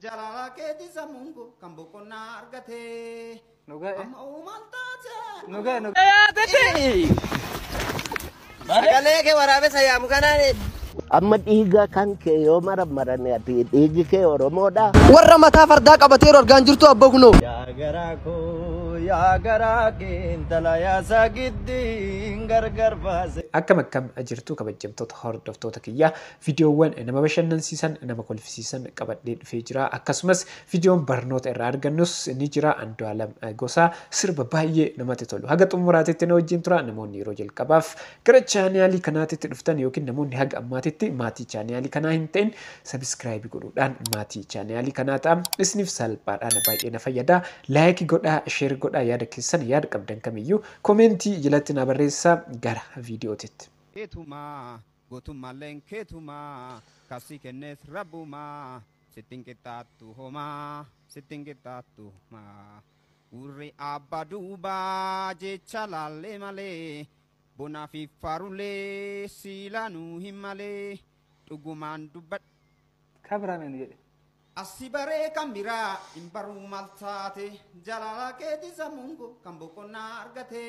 Jaalala keetii sammuun koo kan boqonnaa argate. Nu ga'e. Amma uumaan taate. Nu ga'e nu ga'e. Sagalee kee waraabessa yaamu kanaan Amma dhiiga kan kee yoo maramarane ati dhiigi kee Oromoodha. Warra mataa fardaa qabateeru argaan jirtu abba kunoo. Yaa garaa koo yaa garaa kee intala yaasaa giddiin gargar baase. Akkam akkam jirtu kabajamtoota hordoftoota kiyyaa, viidiyoowwan nama bashannansiisan, nama kolfisiisan qabadhee dhufee jira. Akkasumas viidiyoon barnoota irraa argannus ni jira. Andu'aalam Gosaa sirba baay'ee namatti tolu. Haga xumuraatitti na wajjin tura. Namoonni yeroo jalqabaaf gara chaanaalii kanaatitti dhuftan yookiin namoonni haga ammaatitti maatii chaanaalii kanaa hin ta'in sabiskiraayibii godhuudhaan maatii chaanaalii kanaa ta'a. Isiniif salphaadhaan baay'ee na fayyada. Laayikii godhaa, sheer godhaa, yaada keessan yaada qabdan kamiyyuu komeentii jalatti na barreessaa. Gara viidiyootitti. Keetumaa gootummaalleen keetumaa kasii kennees rabbumaa sittiin qixxaattu homaa sittiin qixxaattu homaa. Gurri abbaa duubaa jecha laallee malee bonaa fi faarulee siilaanuu hin malee dhugumaan dubbadhu. Kan biraa mee nu jedhe. Asi baree kan biraa hin baruu maal taate jaalala keetii sammuun koo kan boqonnaa argate.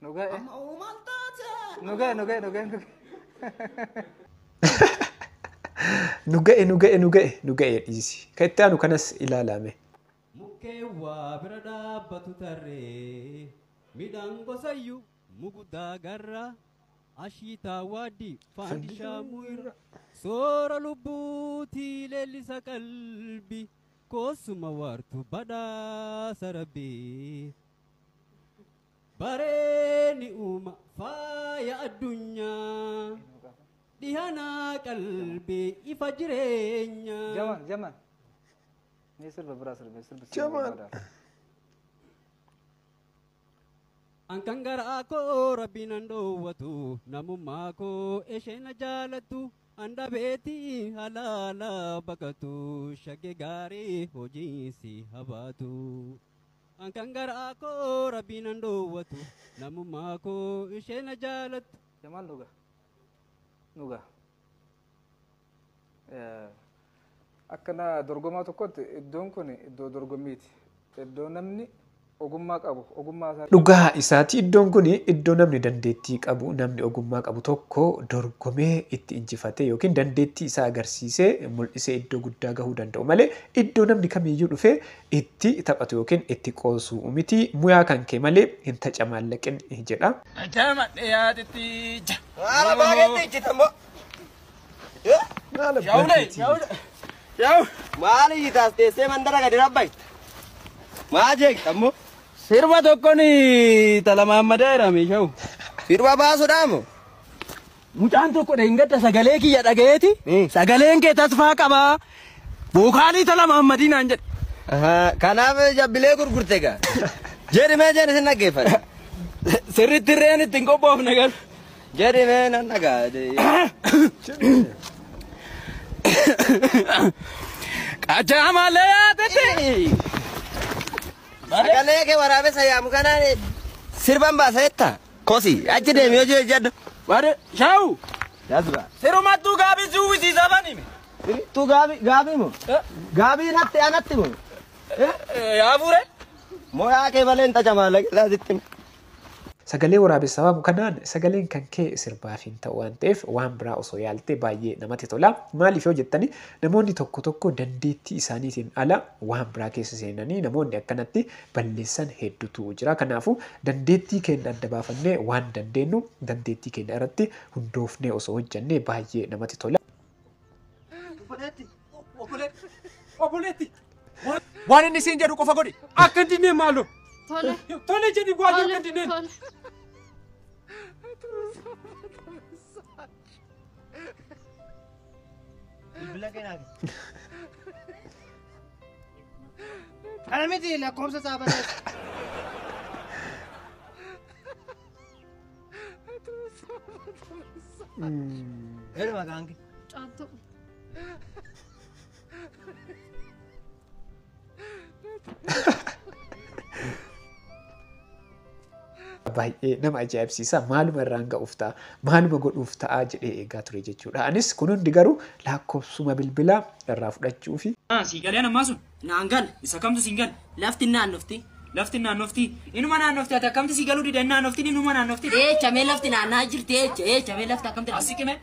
Nu ga'e. Amma uumaan taate. Nu ga'e nu ga'e nu ga'e nu ga'e. Nu ga'e nu ga'e nu ga'e nu ga'e dhiisi. Kan itti aanu kanas ilaalame. Mukkeen waa bira dhaabbatu tarree midhaan gosayyuu muguddaa garra ashiitaa waaddii faandishaa muirra soora lubbuutii leellisa qalbii koosuma waartu badhaasa rabbii. Bareeni uuma faaya addunyaa dhihanaa qalbii ifa jireenyaa. Jamal Jamal. Mee sirba biraa sirbe sirba sirba Jamal. barbaada. Ankan garaa koo rabbiin an dhoowwatu namummaa koo isheen na jaalattu an dhabeetii halaala baqatu shagge gaarii hojii si habaatu. Ankan garaa koo rabbiin an dhoowwatu namummaa koo isheen na jaalattu. Jamal nu ga'a. Nu ga'a. Akkana dorgomaa tokkotti iddoon kun iddoo dorgommiiti. Iddoo namni ogummaa qabu ogummaa isaa Dhugaa isaati, iddoon kun iddoo namni dandeettii qabu, namni ogummaa qabu tokko dorgomee itti injifatee yookiin dandeettii isaa agarsiisee mul'isee iddoo guddaa gahuu danda'u malee iddoo namni kamiyyuu dhufee itti taphatu yookiin itti qoosu miti. Muyaa kan kee malee hin tacamaallaqin jedha. Jama dhiyaatitti ja. Maala baay'eetti ijjitamoo. Yaa'ulee yaa'ulee yaa'u. Maali ijjitaas teessee mandara gadi rabbayta. Maa jeekta ammoo? Sirba tokkoon talamaammadaa jedhame sha'u. Sirba baasuudhaamoo? Mucaan tokko dheengadda sagalee kiyya dhagayeeti. Sagaleen kee tasfaa qabaa. Vookaalii talamaammadii naan jedhe. Kanaaf jabbilee gurgurte gaa. Jedhi mee jedhi sin dhaggeeffadha. Sirriitti irreen ittiin qophoofne galu. Jedhi mee nan dhagaa. Qachaa malee yaatetti. Sagalee kee waraabessa yaamu kanaan sirban baasa jetta. Kosi achi deemi hojii hojjedhu. Bare sha'u. Jasba. Sirumattuu gaabii si uwwisiisaa banime. Tu gaabii gaabii moo? Gaabii natti anatti moo? Yaa fuure. Moyaa kee malee hin tacamaallaqe sitti. Sagalee waraabessaa waamu kanaan sagaleen kan kee sirbaaf hin ta'u waan ta'eef waan biraa osoo yaaltee baay'ee namatti tola. Maaliif yoo jettani, namoonni tokko tokko dandeettii isaaniitiin ala waan biraa keessa seenanii namoonni akkanatti balleessan hedduutu jira. Kanaafuu dandeettii keenya adda baafannee waan dandeenyu dandeettii keenya irratti hundoofnee osoo hojjannee baay'ee namatti tola. Obboleetti. Waan inni siin jedhu qofa godhi. Akka hin dinneen maaloo. Tole. Tole jedhi bu'aa akka hin dinneen. Tole. Bilbila kee naa kenni. Kana miti lakkoofsa isaa barreessa. Eenyu maqaan kee? Caaltuu. Baay'ee nama ajaa'ibsiisa. Maaluma irraan ga'uuf ta'a, maaluma godhuuf ta'a jedhee eegaa ture jechuudha. Anis kun hundi garuu lakkoofsuma bilbilaa irraa fudhachuu fi Sii galee ammaa sun? Naan gal. Isa kamtu siin gal? Lafti naannofti. Lafti naannofti. Inuma naannofti, ati akkamti sii galuu dida? Naannofti, inuma naannofti. Eecha mee lafti naannaa jirti, eecha eecha mee lafti akkamti? Asii qime.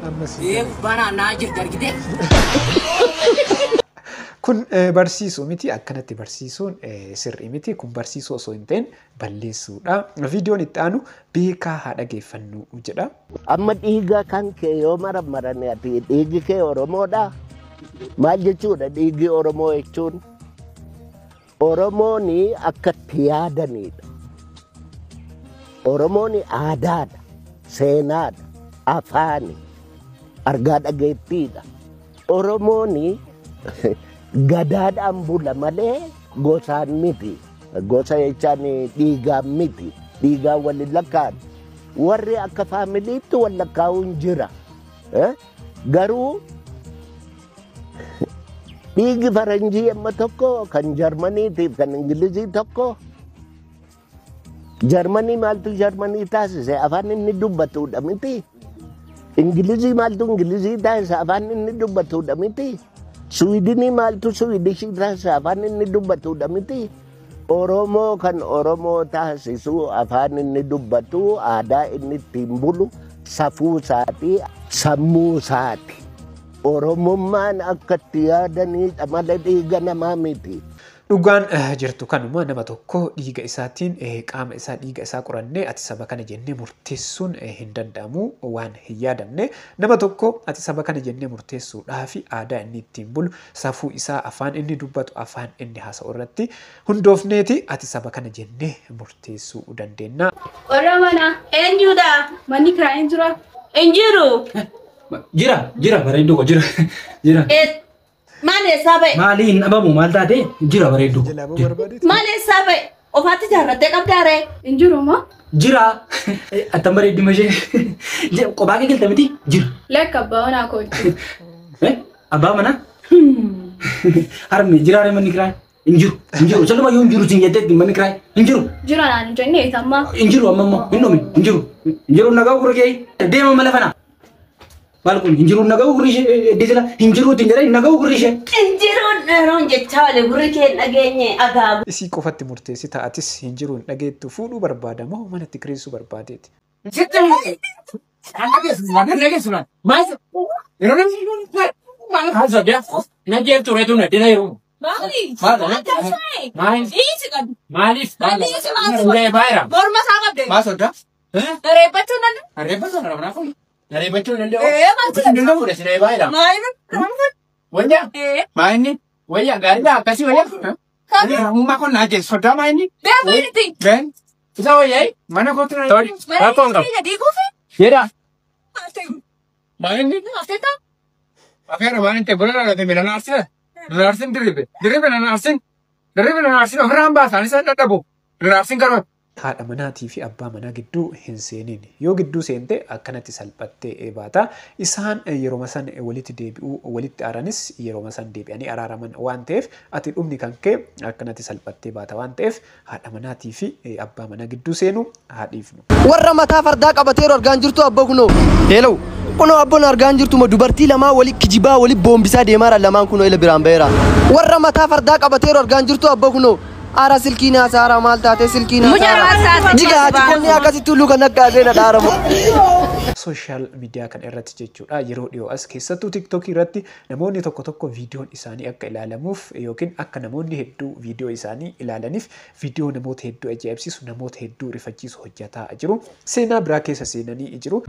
Ammas Ee, gubbaa naannaa jirti argite. Kun barsiisuu miti, akkanatti barsiisuun sirrii miti. Kun barsiisuu osoo hin ta'in balleessuudha. Viidiyoon itti aanu beekaa haa dhageeffannu jedha. Amma dhiiga kan kee yoo marammarane ati dhiigi kee Oromoodha. Maal jechuudha dhiigi Oromoo jechuun? Oromoon akka itti yaadanidha. Oromoon aadaadha, seenaadha, afaani, argaa dhageettiidha. Oromoon gadaadhaan bula malee gosaan miti. Gosa jechaan dhiigaan miti. Dhiigaan waliin lakkaa'an. Warri akka faamiliitti wal lakkaa'uun jira. Garuu dhiigi faranjii amma tokko, kan Jarmaniitiif kan Ingilizii tokko. Jarmanii maaltu Jarmanii taasise? Afaan inni dubbatudha miti. Ingilizii maaltu Ingilizii taasise? Afaan inni dubbatudha miti. Suwidinii maaltu Suwidishii taasise? Afaan inni dubbatudha miti. Oromoo kan Oromoo taasisu afaan inni dubbatu, aadaa inni ittiin bulu, safuu isaatii, sammuu isaati. Oromummaan akka itti yaadanidha malee dhiiga namaa miti. Dhugaan jirtu kanuma. Nama tokko dhiiga isaatiin, qaama isaa, dhiiga isaa qorannee ati saba kana jennee murteessuun hin danda'amu, waan hin yaadamne. Nama tokko ati saba kana jennee murteessuudhaaf aadaa inni ittiin bulu, safuu isaa, afaan inni dubbatu, afaan inni haasa'u irratti hundoofneeti ati saba kana jennee murteessuu dandeenya. Warra mana. Eenyudha? Manni kiraayin jira. Hin jiru. Jira, jira, bareedduu koo, jira, jira. Maal eessaa ba'e? Maali hin dhabamu, maal taate? Jira, bareedduu koo. Maal eessaa ba'e? Ofaatti ijaarrattee qabdaa ree? Hin jiru moo? Jira. Attam bareedduma ishee. Kophaa kee galta miti? Jira. Lakka, abbaa manaa kooti. Abbaa manaa? Harme, jira ree manni kiraa? Hin jiru, hin jiru. Saluma yoo hin jiru siin jetteetti, manni kiraa hin jiru. Jira naan hin jenne ammaa. Hin jiru amma immoo hin dhumin, hin jiru. Hin jiru, nagaa gurra kee deema mala fana. Maal kun? Hin jiru, nagaa gurri ishee disila hin jiru ittiin jedhee, nagaa gurri ishee. Hin jiru yeroon jechaa oole gurri kee hin dhageenye agaabu. Isii qofatti murteessi ta'atis hin jiru hin dhageettu. Fuudhuu barbaada moo manatti kireessuu barbaadeeti? Sitti kan dhageessu, waan dhageessu naan. Maal yeroo namni maal haasa'u na jeertu reetu na dina yeroo. Maali? Maal? Maal? Maaliif? Maal? Baay'ee. Morma isaa qabde. Maal sodaa? Reebbachuu danda'u. Reebbachuu danda'u kanaafuu. Reebbachuu danda'u. Ee, maal Hin danda'u fuudhe si reebaa. Maali? Wayyaa. Ee. Maa inni? Wayyaa gaariidha akkasii wayyaa. Ramummaa kun naa jeessu sodaa maa inni? Beeku inni. Ben. Isa wayyaa mana kootu na. Tori. Rakkoon qabu. Mana diiguufi? Jedha. Maa inni? Afeeta? Afeera waan hin ta'e bula laalate miila naarsina. Naarsin diribe. Diribe na naarsin. Diribe na naarsin ofirraan baasaan isaan dadhabu. Naarsin garuu. Haadha manaatii fi abbaa manaa gidduu hin seeniin. Yoo gidduu seente akkanatti salphattee baata. Isaan yeroo san walitti deebi'uu, walitti aaranis yeroo san deebi'anii araaraman waan ta'eef, ati dhumni kan kee akkanatti salphattee baata waan ta'eef, haadha manaatii fi abbaa manaa gidduu seenuu haa dhiifnu. Warra mataa fardaa qabateeru argaan jirtu abboo kunoo. Hello. Kunoo abboon argaan jirtu dubartii lamaa wali kijibaa wali boombisaa deemaara, lamaan kunoo ila biraan baheera. Warra mataa fardaa qabateeru argaan jirtu abboo kunoo. Ara silkii naasaara, maal taate silkii naasaara. Jiga haati qonni akkasitti luka naqqaasee na dhaaramu. Social media kan irratti jechuudha. Yeroo dhiyoo as keessattuu TikTokii irratti namoonni tokko tokko viidiyoon isaanii akka ilaalamuuf yookiin akka namoonni hedduu viidiyoo isaanii ilaalaniif viidiyoo namoota hedduu ajaa'ibsiisu, namoota hedduu rifachiisu hojjetaa jiru. Seenaa biraa keessa seenanii jiru.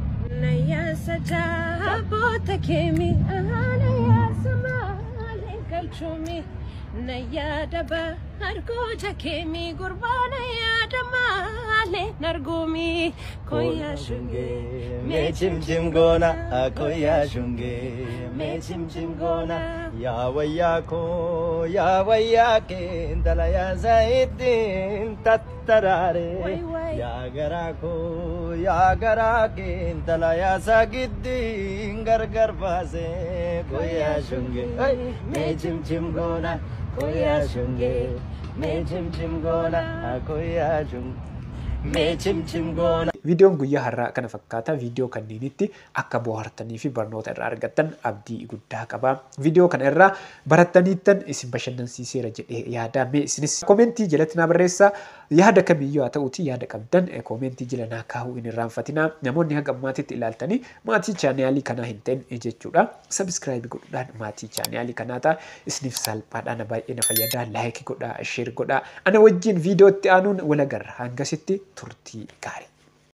Nayyaadaba argoota keemi gurbaa, nayyaada maale nargoomi koyyaa shungee. Mee chim goona koyyaa shungee, mee chim goona, yaa wayyaa koo, yaa wayyaa kee, intala yaa zayitiin tattaraare, yaa garaa koo, yaa garaa kee, intala yaa saagiddiin gargar baase koyyaa shungee, mee chim goona. Koyaa shungee mee chimchim goona koyaa shungee mee chimchim goona. Viidiyoon guyyaa har'aa kana fakkaata. Viidiyoo kanneenitti akka bohaartanii fi barnoota irraa argattan abdii guddaa qaba. Viidiyoo kana irraa barattaniittan isin bashannansiiseera jedhee yaada. Mee isinis koomentii jalatti naa barreessaa. Yaada kamiyyuu haa ta'uuti yaada qabdan koomentii jala naa kaa'uu hin irraanfatinaa. Namoonni haga ammaatitti ilaaltanii maatii chaanaalii kanaa hin ta'in jechuudha. Sabiskiraayib godhuudhaan maatii chaanaalii kanaa ta'a. Isiniif salphaadhaan baay'ee na fayyada. Laayikii godhaa, sheer godhaa. Ana wajjin viidiyootti aanuun wal agarra. Hangasitti turtii gaarii.